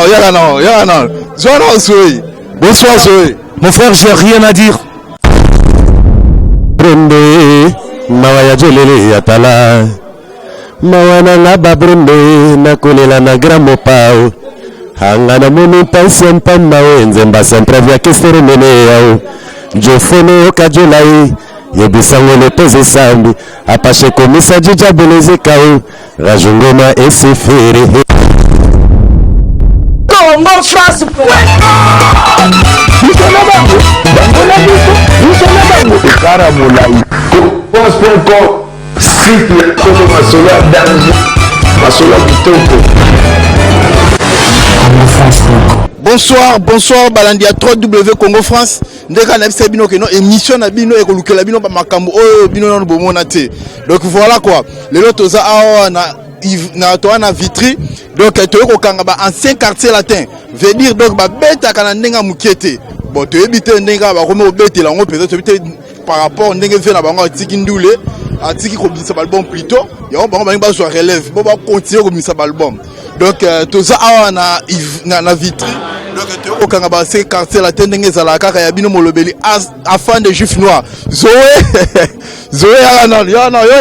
yaka na yaka na zwa na Zoé. Bonsoir Zoé. Mon frère, j'ai rien à dire. Brende, mawa ya jolele ya tala. Mawa na nga ba brende, nakolela na grand mopao. Anga namoni mpasi ya mpamba o nzemba central ya kesere mene yao. Jofene okajola ye, yebisango lepeze sambi. Apashe komisa jija beleze kao. Rajungoma esefere. Congo France biso na bango bango na biso biso na bango ekara molai france.com site ya solo masolo ya danger masolo ya kitoko. Bonsoir, bonsoir balandi ya 3W Congo France. Ndeka na bisa bino ke no émission na bino ekolukela bino ba makambo oyo bino nanu bomona te. Donc voilà quoi. Lelo toza awa na na toa na Vitry. Donc toyei kokanga ba ancien quartier latin. Veut dire donc babetaka na ndenge ya moke te. Bon, toyebi te ndenge kaka bakomi kobetela yango mpenza, toyebi te par rapport ndenge vie na bango atiki ndule, atiki kobimisa baalbum plutôt, yango bango balingi bazwa relève bo bakontinue kobimisa baalbum. Donc toza awa na Vitry. Donc toyei kokanga ba ancien quartier latin ndenge ezalaka kaka ya bino molobeli afin de juif noir Zoé. Zoé, yaka nano, yaka nano yo.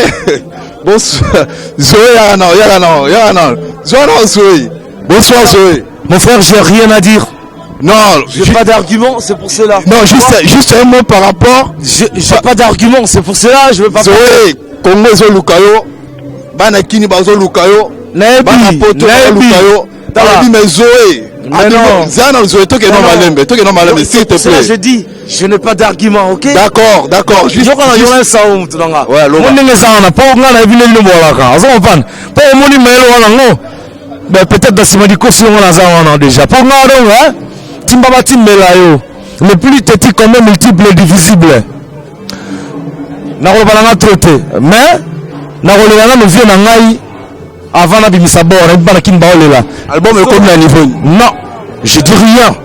Bonsoir Zoé, yaka nano, yaka nano, yaka nano, zwa nano Zoé. Bonsoir Zoé. Mon frère, j'ai rien à dire. Non, j'ai pas d'argument, c'est pour cela. Non, juste un mot par rapport. J'ai pas d'argument, c'est pour cela, je veux pas. Zoé, Congo ezoluka yo, bana Kini bazoluka yo, bana Poto bazoluka yo. Tala mais Zoé. Mais non. Zana Zoé, toke no malembe, toke no malembe, s'il te C'est plaît. Je dis, je n'ai pas d'argument, ok? D'accord, d'accord. Juste, yoka na yona sao mutu nanga. Ouais, loba. Mo ndenge eza wana, po nga na yebi ndenge bolaka. Ozo comprendre? Po omoni mayele wana ngo. Ben peut-être dans sima dikosi ngo naza wana déjà. Po nga donc hein, timba ba timbela yo. Le plus petit commun multiple divisible. Nakoloba nanga trop te, mais nakolela nano vie na ngai avant nabimisa bord, nayebi bana Kini baolela. Album ekomi na niveau nini? Non, je dis rien.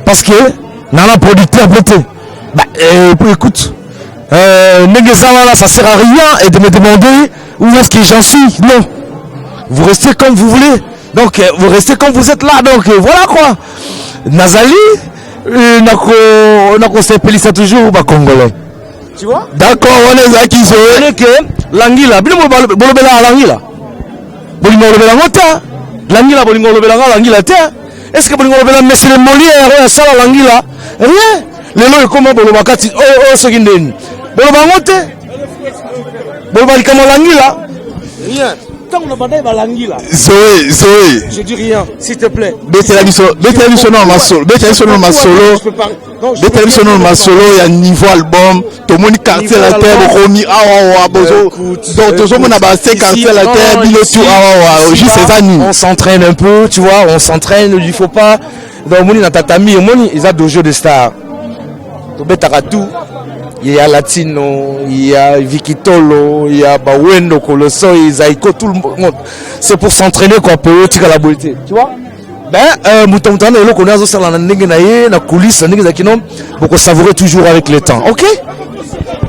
Parce que nana producteur peut te. Bah, écoute, ndenge eza wana, ça sert à rien et de me demander où est-ce que j'en suis. Non. Vous restez comme vous voulez. Donc, vous restez comme vous êtes là. Donc, voilà quoi. Nazali, nako, nako sepelisa toujours ba Congolais. Tu vois? D'accord, wana ezalaki Zoé. Que Langila, bino bolobela Langila. Bolingo bolobela ngo te. Langila bolingo bolobela ngo Langila te. Est-ce que bolingo bolobela Monsieur le Molière oyo asala Langila? Rien. Lelo ekoma boloba kati oyo oyo soki ndeni. Boloba ngo te. Boloba likambo Langila. Rien. Ntango na bandai balangila. Zoé, Zoé. Je dis rien, s'il te plaît. Betela biso, betela biso no masolo, betela biso no masolo. Betela biso no masolo ya niveau album, tomoni quartier latin bokomi awa awa bozo. Donc tozomona ba ancien quartier latin bino tout awa awa, juste eza nini? On s'entraîne un peu, tu vois, on s'entraîne, il faut pas. Donc omoni na tatami, omoni eza dojo de star. Tobetaka tout. Il y a Latino, il y a Vikitolo, il y a Bawendo, Colosso, Zaiko, tout le monde. C'est pour s'entraîner quoi, pour tika la beauté, tu vois? Ben, mutu mutu wana eloko nazo sala na ndenge na ye, na coulisse, na ndenge ezalaki non, boko savourer toujours avec le temps, ok?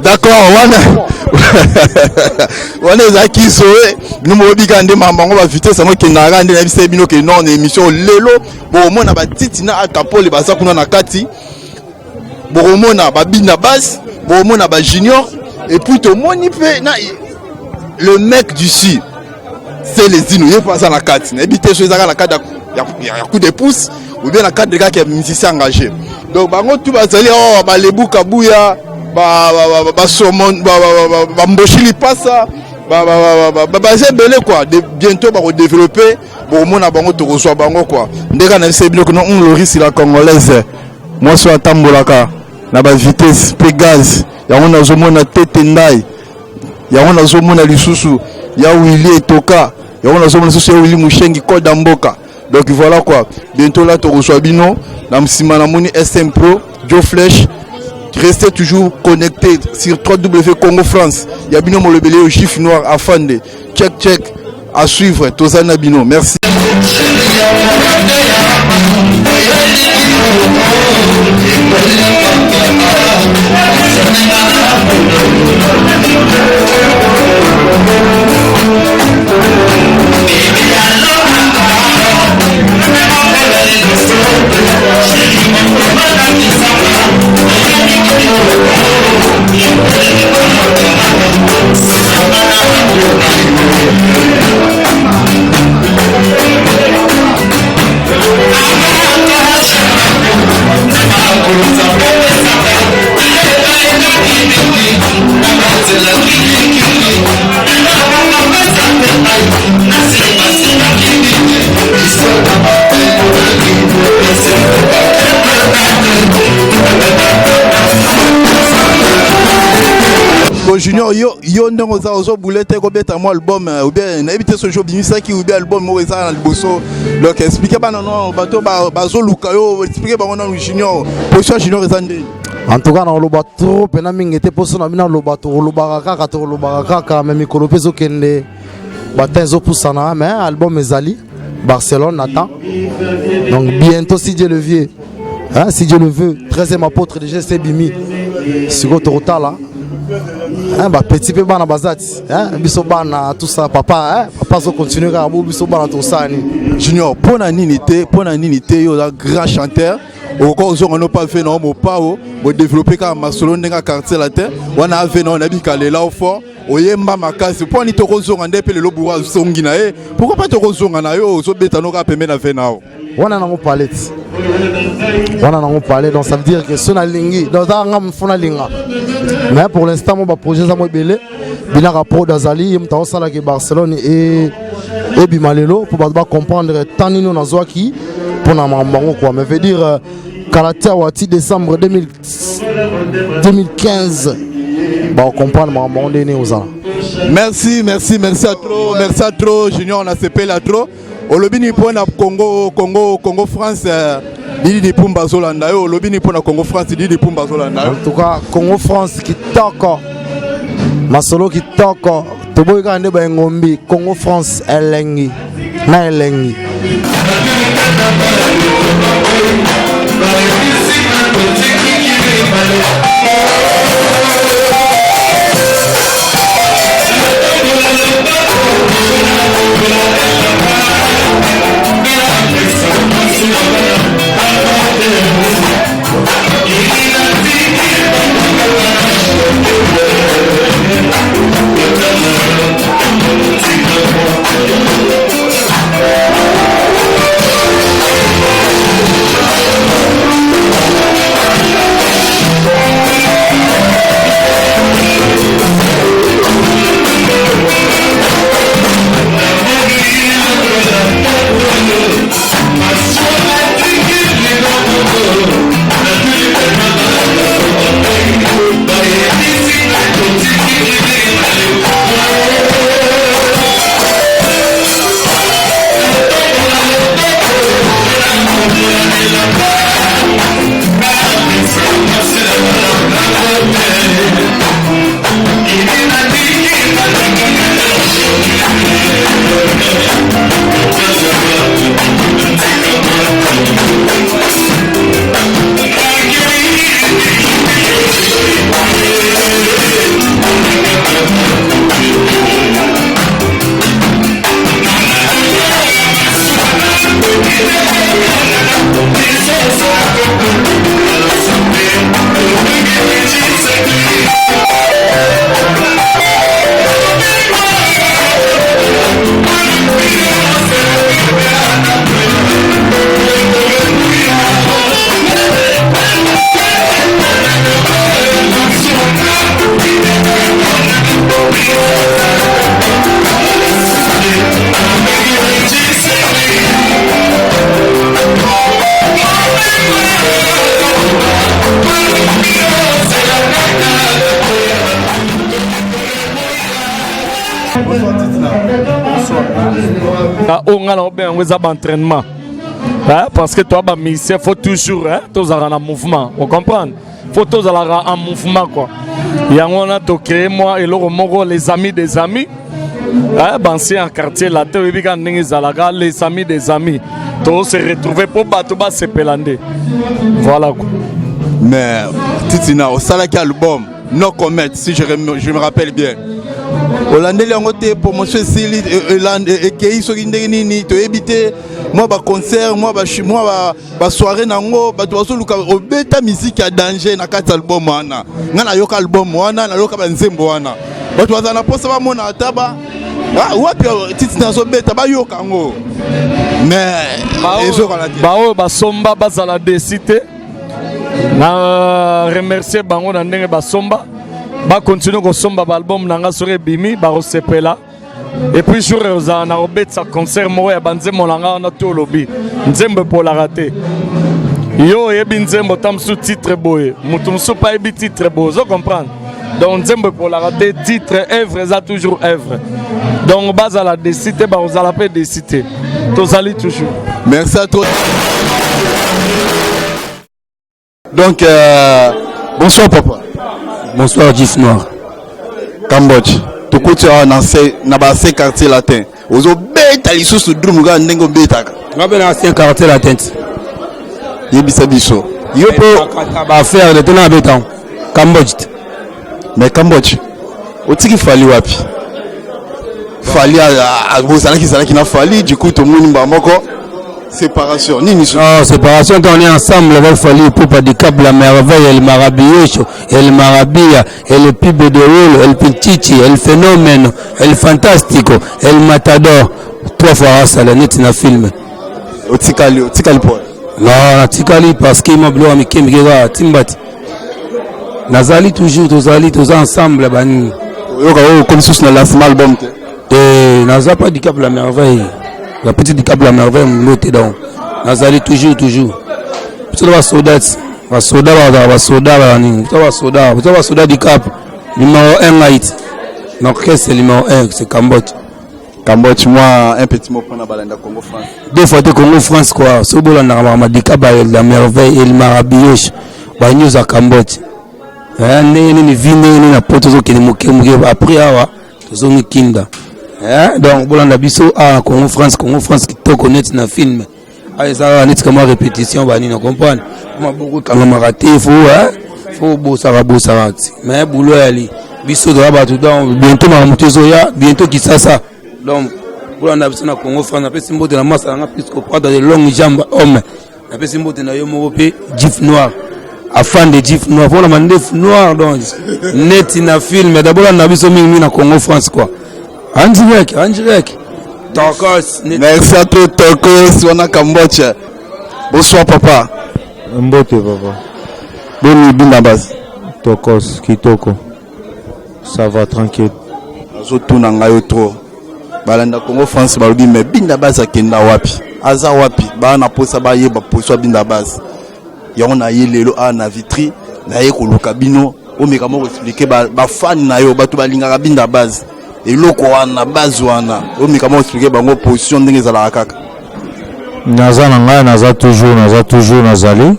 D'accord, wana wana ezalaki Zoé, bino boyebika nde makambo yango ba vitesse yango ekendaka kaka nde nayebisa bino ke non, na émission lelo bokomona batiti na Akapole baza kuna na kati, bokomona babina base, bokomona ba junior, et puis tomoni mpe na le mec du sud c'est les ino, ye mpe aza na kati, nayebi te so ezaka na kati ya coup de pouce ou bien na cadre kaka ya musicien engagé. Donc bango tu bazali awa, balebu kabuya, bamboshi lipasa, baza ebele quoi. Bientôt bakodévelopper, bokomona bango, tokozwa bango quoi. Ndeka na biso biloko no Loris la congolaise, mwasi oyo atambolaka na ba vitesse mpe gaz, yango nazomona tete ndai, yango nazomona lisusu ya Willy Etoka, yango nazomona lisusu ya Willy Mushengi code ya mboka. Donc voilà quoi, bientôt là tokozwa bino na nsima. Namoni SM Pro Joe Flesh. Restez toujours connectés sur 3W Congo France ya bino molobeli oyo juif noir afande. Check check, à suivre, toza na bino. Merci. Siko Junior, yo yo ndenge oza ozobule te kobeta mwa album euh, ou bien nayebi te soki obimisaki ou bien album moko eza na liboso. Donc explique bana no bato bazoluka yo, explique bango nanu Junior, position Junior eza ndenge. En tout cas nakoloba trop mpena mingi te mposo na bino aloba tokolobaka kaka tokolobaka kaka me mikolo mpe ezokende batin ezopusana mais album ezali Barcelone attend. Donc bientôt si Dieu le veut, hein, si Dieu le veut, 13e apôtre de GC Bimi. Siko tokotala. Hein, ba petit pe bana bazati, hein, biso bana tout ça papa, hein, papa zo continuer kaka bo biso bana tosani. Junior, pona nini te, pona nini te yo grand chanteur. Okoki ozonga no pa ve na yo mopao bodéveloppe kaka masolo ndenge ya quartier latin wana ave na yo nayebi kalela o fort oyemba makasi mpo ani tokozonga nde mpe lelo buru azongi na ye pourquoi pas tokozonga na yo ozobeta no kaka pembe na ve na yo wana nango palette wana nango palais. Donc ça veut dire que so nalingi, donc eza nga mfo nalinga, mais pour l'instant mo baprojet eza mo ebele. Binaka Prod azali ye moto aosalaki Barcelone e ebima lelo mpo bato bacomprendre temps nini oyo nazwaki mpona makambo yango quoi. Mais veut dire euh, kala te awa ti décembre 2015 bakocomprendre makambo yango ndenge nini ozala. Merci, merci, merci à trop, merci à trop Junior, nasepeli à trop. Olobi nini mpo na Congo France euh, Didi Pumba azolanda yo? Olobi nini mpo na Congo France? Didi Pumba azolanda yo. En tout cas Congo France kitoko, masolo kitoko, toboyi kaka nde baengombi. Congo France elengi na elengi. Oyo ngai naobenga yango eza baentraînement, parce que toa bamusicien, faut toujours tozalaka na mouvement, ocomprendre, faut tozalaka en mouvement quoi. Yango wana tocrée mwa eloko moko, les amis des amis, bancien ya quartier latin. Oyebi kaka ndenge ezalaka, les amis des amis, tose retrouver mpo bato basepela nde, voilà quoi. Mais Titina, osalaki album No Comment, si je me rappelle bien, olandeli yango te, promotion esili, ekei soki ndenge nini toyebi te. Mwa baconcert, mwa basoirée nango, bato bazoluka obeta musique ya danger na kati ya album wana. Ngai nayoka album wana, nayoka banzembo wana, bato bazala na mposa bamona ata ba wapi titi nazobeta, bayoka yango, mais ezokala te. Baoyo basomba bazala desi te, na remercier bango na ndenge basomba, bakontinue kosomba baalbum na nga. Soki ebimi, bakosepela. Et puis jour ezala na kobetisa concert moko ya banzembo na nga wana. To olobi nzembo epolaka te. Yo oyebi nzembo ta mosusu titre boye, moto mosusu mpe ayebi titre boye, ozo comprendre. Donc nzembo epolaka te, titre œuvre eza toujours œuvre. Donc bazala desi te, bakozala mpe desi te, tozali toujours. Merci à toi. Donc bonsoir papa. Bonsoir Gif Noir. Cambodge. Tokuti awa na se na ba se quartier latin. Ozobeta lisusu drum kaka ndenge obetaka. Nga mpe na ancien quartier latin. Yebisa biso. Yo mpe ba affaire de tena beta Cambodge. Mais Cambodge otiki Fally wapi? Fally bozalaki zalaki na Fally, du coup tomoni mbala moko séparation nini? Non, séparation, on est ensemble avec Fally Ipupa du Cap la Merveille, El Maravilloso, El Marabia, El Pibe de Wolo, El Pichichi, El Phénomène, El Fantastico, El Matador. Trois fois asala neti na film. Otikali, otikali po? Non, natikali parce que ma biloko ya mike mike kaka timbati. Nazali toujours, tozali, toza ensemble banini. Oyoka oyo okomi susu na lancement album te? Te, naza pas du Cap la Merveille. La petite du Cap la Merveille mbote donc. Nazali toujours toujours. Biso ba soldats, ba soldats ba ba soldats ba nini. Biso ba soldats, biso ba soldats du Cap numéro 1 Haïti. L'orchestre numéro 1 c'est Cambodge. Cambodge, moi un petit mot pour na balanda Congo France. Deux fois te Congo France quoi. So bolanda ba du Cap la Merveille El Maravilloso. Ba news à Cambodge. Eh ndenge nini vi ndenge nini na poto tozokende moke moke après awa tozongi kinda. Eh donc bolanda biso awa na Congo France, Congo France kitoko neti na film. Ah ezalaka neti kama répétition ba nini comprendre. Maboko ekangamaka te faut hein faut bosaka bosaka ti. Mais boulot yali biso toza bato donc bientôt makambo tozoya bientôt Kisasa. Donc bolanda biso na Congo France, napesi mbote na masa nanga puisque prendre de longues jambes homme. Napesi mbote na yo moko mpe Gif Noir. Afan de Gif Noir mpona mandefu noir donc neti na film d'abord na biso mingi mingi na Congo France quoi. En direct, en direct. Tokos. Merci à toi Tokos wana Cambodge. Bonsoir papa. Mbote papa. Boni binda base. Tokos kitoko. Ça va tranquille. Nazotuna ngai yo trop. Balanda Congo France balobi mais binda base akenda wapi? Aza wapi? Ba na posa ba yeba poso binda base. Yango na ye lelo a na vitri na ye koluka bino omeka moko expliquer ba, ba fan na yo bato balingaka binda base. Eloko wana base wana omeka moko expliquer bango position ndenge ezalaka kaka. Naza na ngai, naza toujours, naza toujours, nazali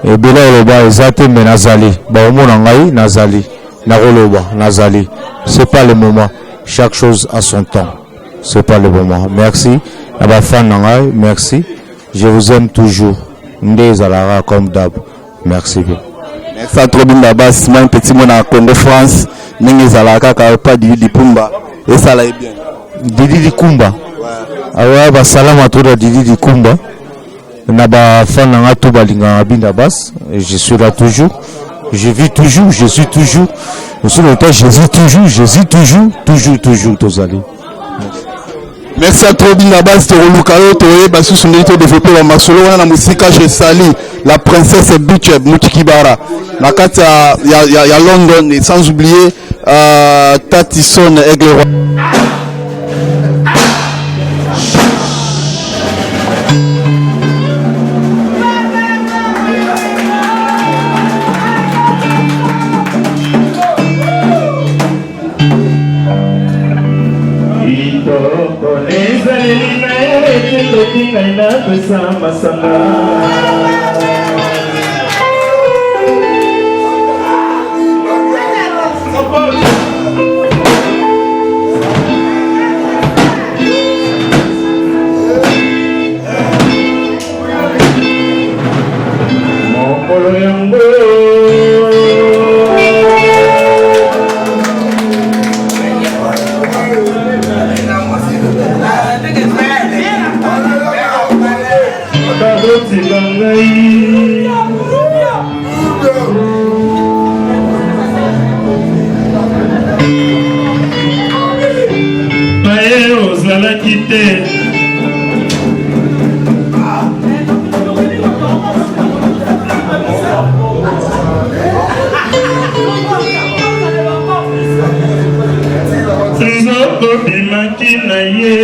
ebele oloba eza te me nazali bakomona ngai nazali nakoloba nazali. C'est pas le moment, chaque chose a son temps, c'est pas le moment. Merci na bafan na ngai, merci, je vous aime toujours nde ezalaka comme d'hab. Merci bien. Merci à trop binda base, moi un petit mot na Congo France ndenge ezalaka kaka pa Didi Dipumba esala ye bien. Didi Dikumba. Awa basalama to na Didi Dikumba na bafan na nga to balingaka binda bas. Je suis là toujours, je vis toujours, je suis toujours aussi longtemps, je vis toujours, je suis toujours, toujours, toujours tozali. Merci à toi Binda Base, tokoluka yo toyeba susu ndenge todéveloppe ba masolo wana na mosika. Je salue la princesse Bicheb Mutikibara na kati ya, ya, ya, ya London et sans oublier Tatison Aigle Roi. Kitoko ezaleli na yo etindaki ngai napesa masanga. Mokolo yango baboti na ngai baye ozalaki te. Nzoko bimaki na ye.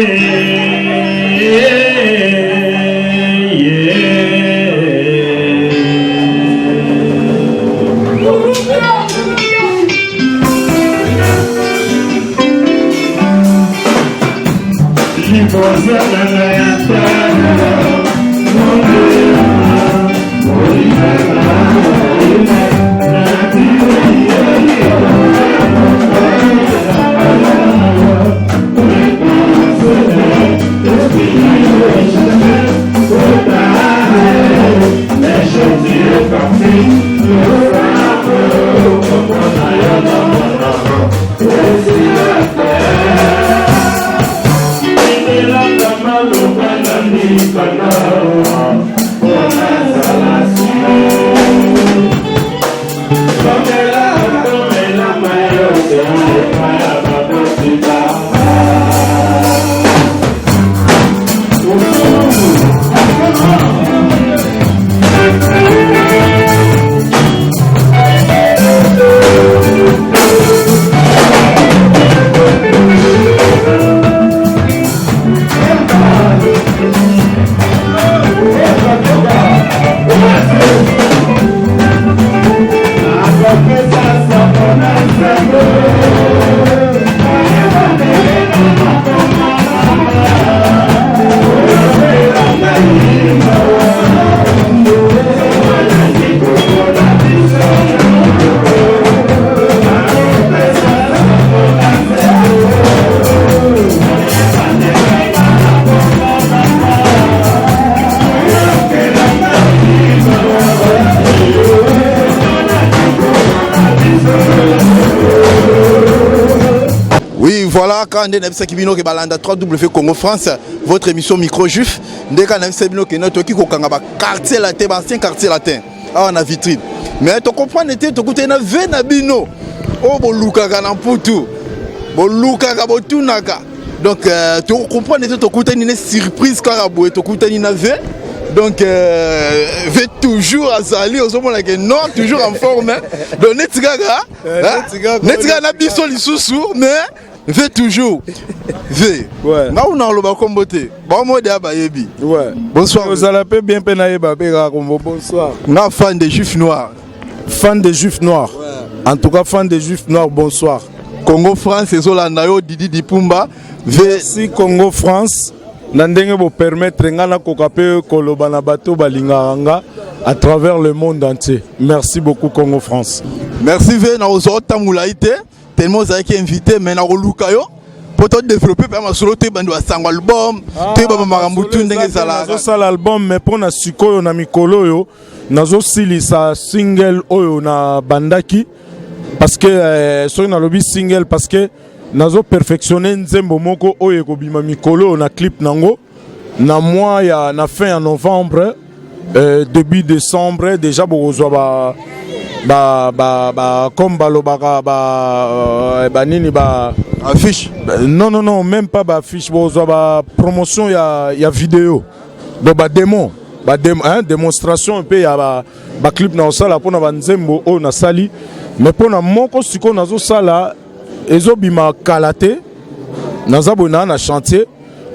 Kaka nde nayebisaki bino ke balanda 3W Congo France, votre émission Micro Juif. Nde kaka nayebisaki bino ke no toki kokanga ba quartier latin, ba ancien quartier latin awa na vitrine. Mais to comprendre te, tokutani na ve na bino oyo bolukaka na Mputu, bolukaka botunaka. Donc to comprendre te, tokutani na surprise kaka boye, tokutani na ve. Donc ve toujours azali, ozomona ke non, toujours en forme, hein. Donc neti kaka, hein? Neti kaka na biso lisusu, mais ve toujours ve. Nga una oloba kombo te, baomode ya bayebi. Bonsoir. Ozala mpe bien mpe nayeba mpe kaka kombo. Bonsoir. Nga fan de Juif Noir. Fan de Juif Noir. En tout cas, fan de Juif Noir, bonsoir. Congo France ezolanda yo, Didi Dipumba. Ve Merci Congo France na ndenge bopermettre nga nakoka mpe koloba na bato balingaka nga à travers le monde entier. Merci beaucoup Congo France. Merci ve na ozwa otambola ye te tellement ozalaki invité, mais nakoluka yo mpo todéveloppe mpe masolo, toyeba nde basango album, toyeba makambo tu ndenge ezalaka. Nazosala album, mais mpo na sikoyo, na mikolo oyo, nazosilisa single oyo nabandaki, parce que soki nalobi single, parce que nazoperfectionne nzembo moko oyo ekobima mikolo oyo na clip nango na mois ya na fin ya novembre, début décembre déjà bokozwa ba comme balobaka ba banini ba affiche. Non, non, non, même pas ba affiche, bokozwa ba promotion ya vidéo, donc ba démo ba démo, hein, démonstration mpe ya ba clip na kosala mpona banzembo oyo nasali. Mais mpona moko sikoyo nazosala, ezobima kala te. Naza boye naa na chantier,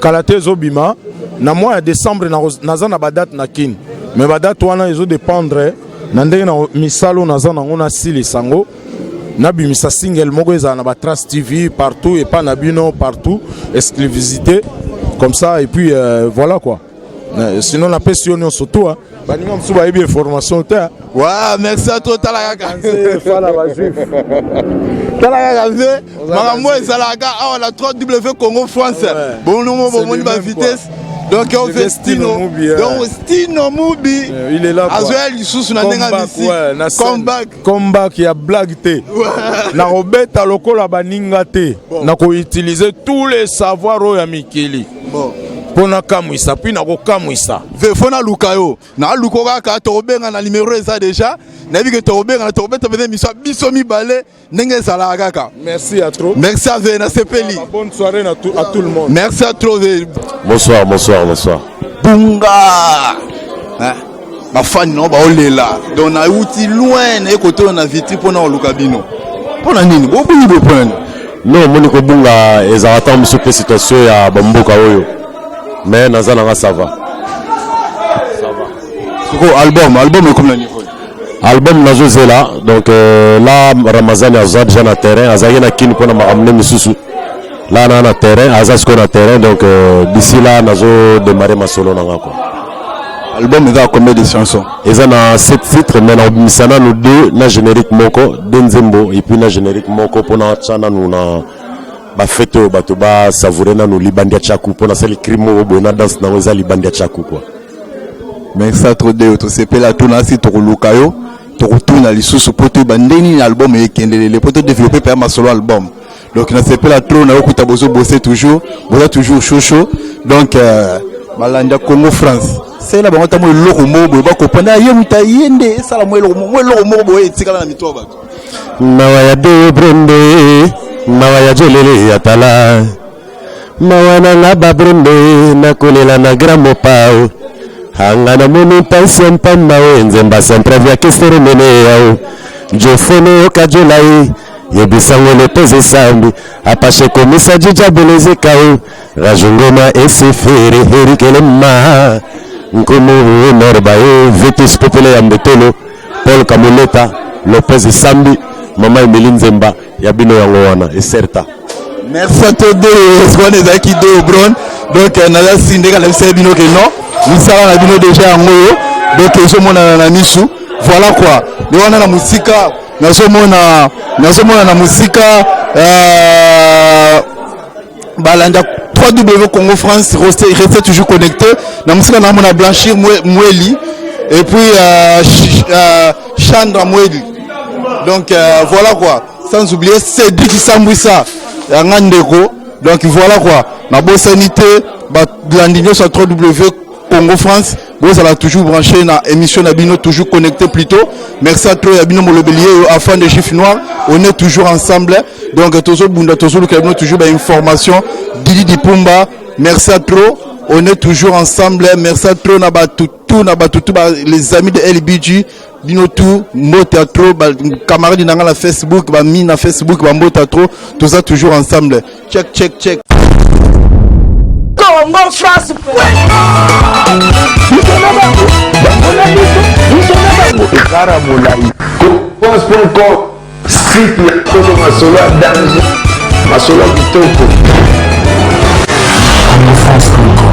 kala te ezobima na mois ya décembre. Naza na badate na Kini, mais badate wana ezodépendre na ndenge na misala oyo naza nango. Nasilisa yango, nabimisa single moko ezala na batrace TV partout, epa na bino partout, exclusivité comme ça, et puis voilà quoi. Sinon napesi yo nyonso tu, baninga mosusu bayebi information te. Wa merci à toi. Tala kaka. Fala bajuif. Tala kaka ve makambo ezalaka awa na 3W Congo France. Bonongo bomoni ba vitesse. Donc on fait Stino, donc Stino Mubi. Il est là. Azoya lisusu na ndenge ya musique, comeback. Comeback ya blague te. Nakobeta lokola baninga te, nakoutilize tous les savoirs oyo ya mikili mpo nakamwisa, puis nakokamwisa. Ve fo naluka yo, naluka kaka, tokobenga na numéro eza déjà, nayebi ke tokobengana, tokobeta mpenza émission ya biso mibale ndenge ezalaka kaka. Merci à trop. Merci à ve, nasepeli. Bonne soirée à tout le monde. Merci à trop ve. Bonsoir, bonsoir, bonsoir. Bunga, hein? Bafani nao baolela. Donc nauti loin, naye kote oyo na Vitry mpona koluka bino. Mpona nini bobungi boye? Mpona nini? Non, omoni, kobunga ezalaka ntango mosusu mpe situation ya bamboka oyo, mais naza nanga, ça va. Siko album ekomi na niveau? Album nazozela. Donc là Ramazani aza déjà na terrain, azalaki na Kini mpona makambo nde misusu. La na terrain, aza sikoyo na terrain. Donc d'ici là nazo démarrer masolo nanga quoi. Album eza combien de chansons? Eza na 7 titres, mais nakobimisa nanu 2 na générique moko, deux nzembo et puis na générique moko mpona tya nanu na bafete oyo bato basavoure nanu libandi ya tchaku, mpo nasali cri moko boye na danse nango eza libandi ya tchaku quoi. Merci à trop de tosepela. Tuna si tokoluka yo, tokotuna lisusu mpo toyeba ndenge nini album ekendelele, mpo todéveloppe mpe ya masolo album. Donc nasepela trop na yokuta bozobose toujours, boza toujours chaud chaud. Donc balandi ya Congo France, sela bango ata mwa eloko moko boye, bakopanda ye moto aye nde esala mwa eloko, mwa eloko moko boye etikala na mito ya bato. Mawa ya de brembe, mawa ya jolele ya tala, mawa na nga babrembe, nakolela na grand mopao. Anga namoni mpasi ya mpamba oyo nzemba sempre vya kesere mene yao jofene okajola ye yebisango lopeza esambi apashe komisa jija belezekao rajungoma esefere herikelema nkumu norba ye vitus popele ya mbetolo Paul Kamoleta Lopez Esambi, mama Emeli Nzemba ya bino yango wana eserta. Merci à toi deux. Wana ezalaki deux Bron. Donc naza si ndenge nayebisa bino ke non, misala na bino déjà yango oyo, donc ezomonana na misu. Voilà quoi. Nde wana na mosika nazomona na mosika balanda 3W Congo France, restez, restez toujours connecté. Na mosika namona Blanchir Mweli et puis Chandra Mweli. Donc voilà quoi, sans oublier Cédric Sambwisa yanga ndeko. Donc voilà quoi, nabosani te balandi nyonso ya 3W Congo France, bozala toujours branché na émission na bino, toujours connecté plutôt. Merci à toi ya bino molobeli oyo afin de chiffre noir, on est toujours ensemble. Donc tozobunda, tozoluka bino toujours bainformation. Didi Dipumba, merci à trop, on est toujours ensemble. Merci à trop na batutu na batutu ba, les amis de LBG, bino tout mbote à trop, ba camarade na nga na Facebook, bami na Facebook, bambote à trop, toza toujours ensemble. Check, check, check. Congo France. Biso na bango, bango na biso, biso na bango. Ekara molai france.com, site ya solo, masolo ya danger, masolo ya kitoko.